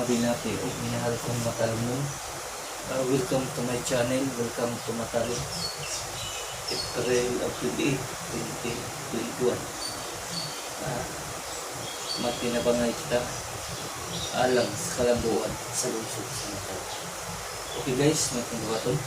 Mga binati o minahal kong matalino. Welcome to my channel, welcome to Matalom. April of 28, 2021. Magtinabangay kita alang sa kalambuan sa lungsod sa Matalom. Okay guys, magtinduhaton.